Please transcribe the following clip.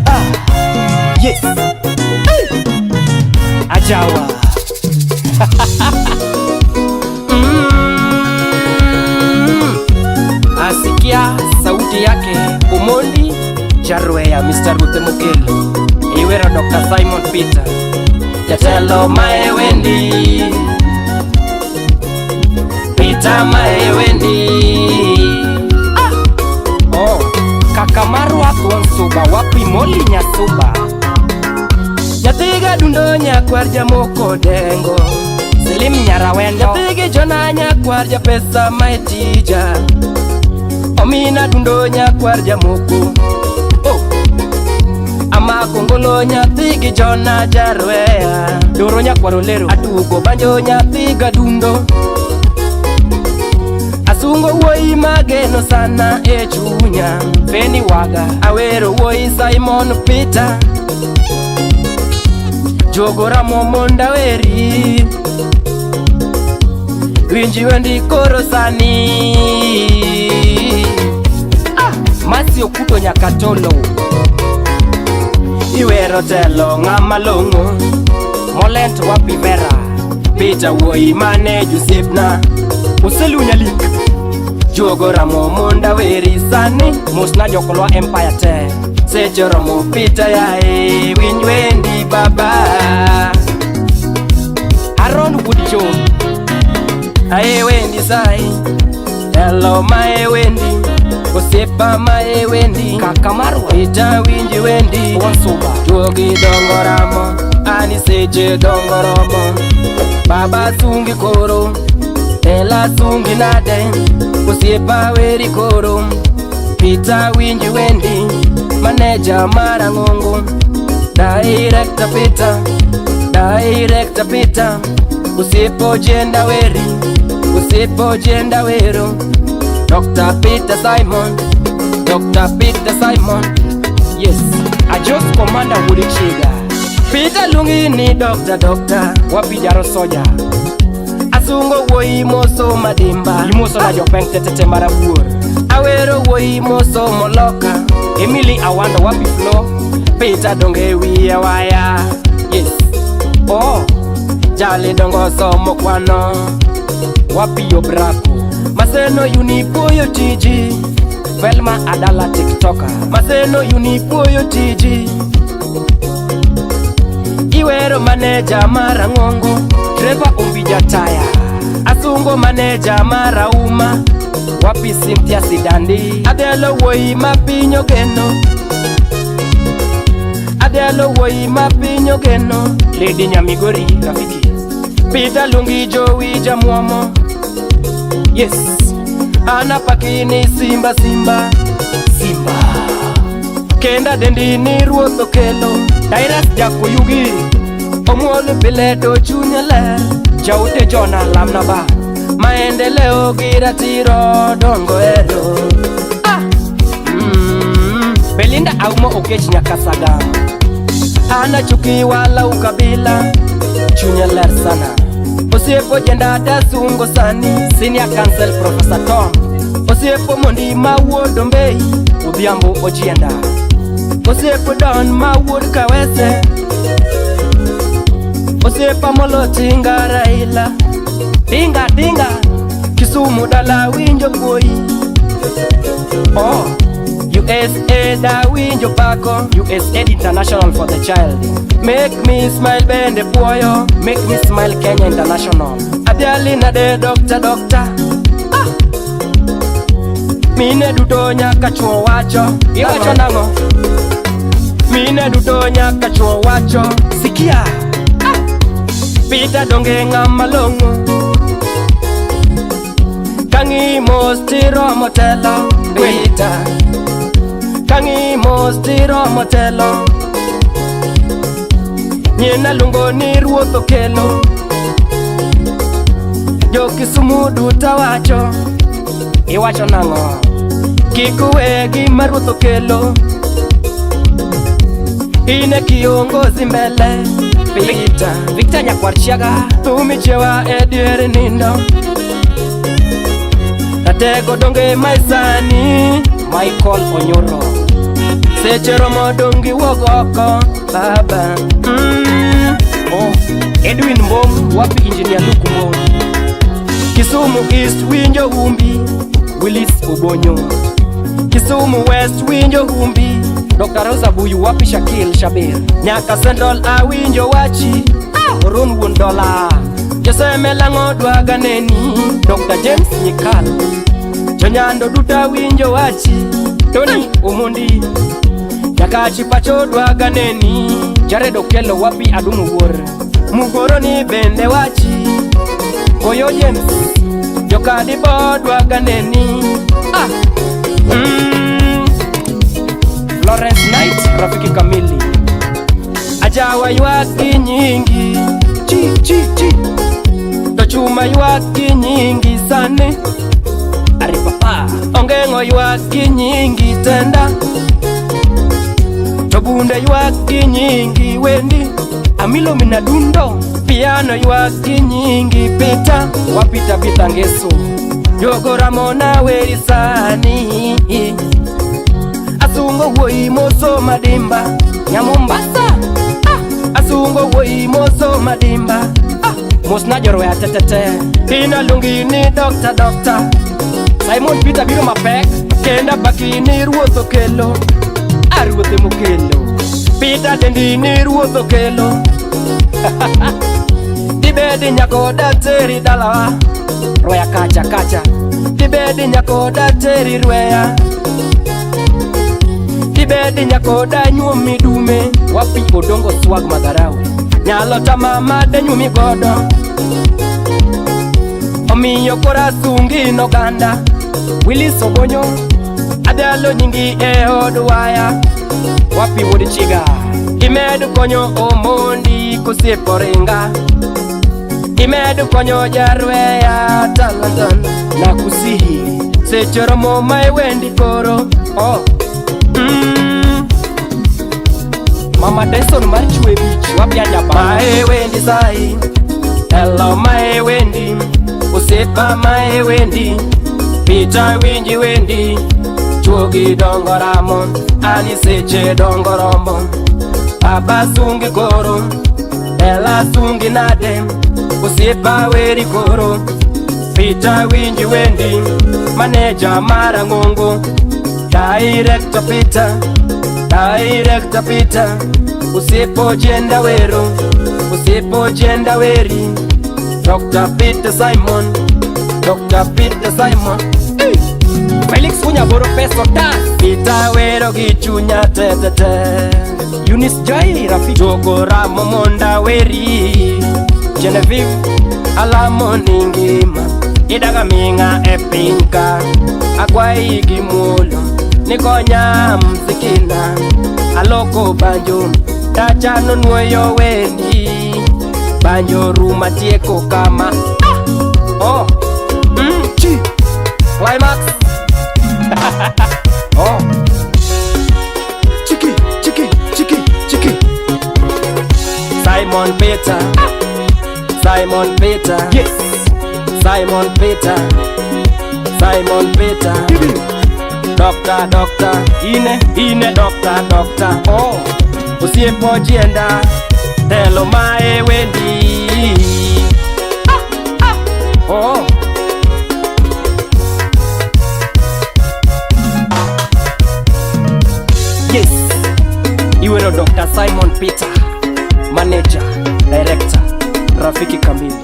Ah, yes. Ajawa. Asikia sauti yake Omondi Jarweya Mr. Ruthe Mokelo Iwero Dr. Simon Peter Jatelo maewendi Peter maewendi. Ah! Oh, kaka marwa thuon suba wapi moli nyasuba. Nyathiga dundo nyakwar jamoko dengo Silim nyarawendo. Nyathigi jona nyakwar japesa maetija. Omina dundo nyakwar jamoko. Oh. Amako ngolo nyathigi jona jarweya. Doro nyakwar olero. Atugo banjo nyathiga dundo. Asungo wuoyi mageno sana e chunya. Feni waga. Awero wuoyi Simon Peter. Jogo ramo monda weri. Winji wendi koro sani. Ah, Masi okuto nyakatolo. Iwero telo ng'ama long'o. Molent wapi Vera. Peter wuoyi mane Josepna. Oselu nyalik. Jogo ramo monda weri sani. Mosna jokolwa Empire te. Seche romo Peter yae. Winj wendi baba. Aaron Wood Joe. Ae wendi sai. Telo mae wendi. Osiepa mae wendi. Kaka marwa. Peter winji wendi. Wansuba. Juogi dongo ramo. Ani seche dongo romo. Baba sungi koro. Ela sungi nade. Osiepa weri koro. Peter winji wendi. Maneja marang'ongo. Director Peter. Director Peter. Osiepo jenda weri. Osiepo jenda wero. Dr. Peter Simon. Dr. Peter Simon. Yes, Ajos Commander Wudichiga. Peter lungi ni Doctor Doctor. Wapi jaro soja. Asungo wuoyi moso madimba. Imoso na jopeng tetete marabuor. Awero wuoyi moso moloka. Emily Awando wapi flow. Peter donge wiye waya. Yes. Oh, jali dongo somo kwano. Wapi yo brako. Maseno yunipuoyo tiji. Velma Adala TikToker. Maseno yunipuoyo tiji. Iwero maneja marang'ongo. Trevor Ombija taya. Asungo maneja marauma. Wapi Cynthia Sidandi. Adhialo wuoyi ma piny ogeno. Adhialo wuoyi ma piny ogeno. Lady Nyamigori rafiki. Peter Lungi Jowi jamuomo. Yes. Ana pakini simba simba. Simba. Kenda dendi ni ruoth okelo. Dairas Jakoyugi. Omuol pile to chunye ler. Jaote Jona lamna ba. Maendeleo gi ratiro dongo ero. Ah! Belinda Aumo Okech Nyakasagam. Hana chuki wala ukabila. Chunye ler sana. Osiepo jenda tasungo sani. Senior Counsel Professor Tom. Osiepo mondi ma wuod Ombei. Odhiambo Ojienda. Osiepo Don ma wuod Kawese. Osiepa molo tinga Raila. Tinga tinga. Kisumu dala winjo puoyi. Oh, USA da winjo pako. USAID International for the child. Make me smile bende puoyo. Make me smile Kenya International. Adhiali nade doctor doctor. Ah! Mine duto nyaka chuo wacho. Iwacho nang'o? Mine duto nyaka chuo wacho. Sikia. Ah! Peter donge ng'ama long'o. Kang'i mos tiromo telo. Peter. Kang'i mos tiromo telo. Nyien aluongo ni ruoth okelo. Jo Kisumu duto wacho. Iwacho nang'o? Kik uwe gima ruoth okelo. In e kiongozi mbele. Peter. Victor Nyakwar Chiaga. Thumi chewa e dier nindo. Ratego donge maisani. Michael Onyoro. Seche romo dong' iwuog oko baba. Oh, Edwin Mbom, wapi Engineer Luke Mbom. Kisumu East winjo humbi, Willis Obonyo. Kisumu West winjo humbi, Dr. Rosa Buyu, wapi Shakil Shabir. Nyaka Central awinjo wachi, Oron wuon dola. Joseme lang'o dwaga neni, Dr. James Nyikal. Jonyando duto awinjo wachi, Tony Omondi. Nyaka pacho dwaga neni, Jared Okello, wapi Adumu Wuor. Mugoro ni bende wachi, Koyo James. Jokadibo dwaga neni. Ah. Florence Knight, rafiki kamili. Ajawa ywak gi nyingi, chi chi chi. To chuma ywak gi nyingi sani. Ari papa, ongeng'o ywak gi nyingi tenda. To bunde ywak gi nyingi wendi. Amilo minadundo, piano ywak gi nyingi pita. Wapita pita ngeso. Jogo ramona weri sani. Asungo wuoyi moso madimba, Nyamombasa. Ah, asungo wuoyi moso madimba. Ah, mosna jorweya tetete. Tina lungi ni dokta dokta. Simon Peter biro mapek. Kenda baki ni ruoth okelo. A ruoth emokelo. Peter dendi ni ruoth okelo. Dibedi nyako teri dalawa. Rweya kacha kacha. Dibedi nyako teri rweya. Dibedi nyako nyuomi dume. Wapi Odongo swag madharau. Nyalo tama made nyuomi godo. Omiyo kora sungi noganda. Willis Obonyo. Adalo nyingi e od waya. Wapi wuod chiga. Imed konyo Omondi kosiepo ringa. Imed konyo jarweya talantan. Nakusihi. Seche romo ma iwendi koro. Oh. Mama Tyson mar chwe bich wapi ajaba. Mae wendi sai. Hello mae wendi. Osiepa mae wendi. Peter winji wendi. Chuogi dongo ramo. Ani seche dongo rombo. Baba sungi koro. Ela sungi nade. Osiepa weri koro. Peter winji wendi. Manager marang'ongo. Director Peter. Director Peter. Usiepo jenda wero. Usiepo jenda weri. Dr. Peter Simon. Dr. Peter Simon. Hey! Felix Unyaboro peso ta. Peter wero gi chunya te te te. Eunice Joy rafiki. Jogo ramo monda weri. Genevieve alamo ni ngima. Idaga ming'a e piny ka. Akwayi gi muolo. Nikonya mzikina. Aloko banjo. Tachano nuoyo wendi. Banjo ruma tieko kama. Ah! Oh. Chi. Climax. Oh. Chiki, chiki, chiki, chiki. Simon Peter. Simon Peter. Yes. Simon Peter. Simon Peter. Doctor, doctor. Ine, ine, doctor, doctor. Oh. Osiepo jienda. Telo mae wendi. Ah, ah. Oh. Yes. Iwero Dr. Simon Peter. Manager, director, rafiki kamili.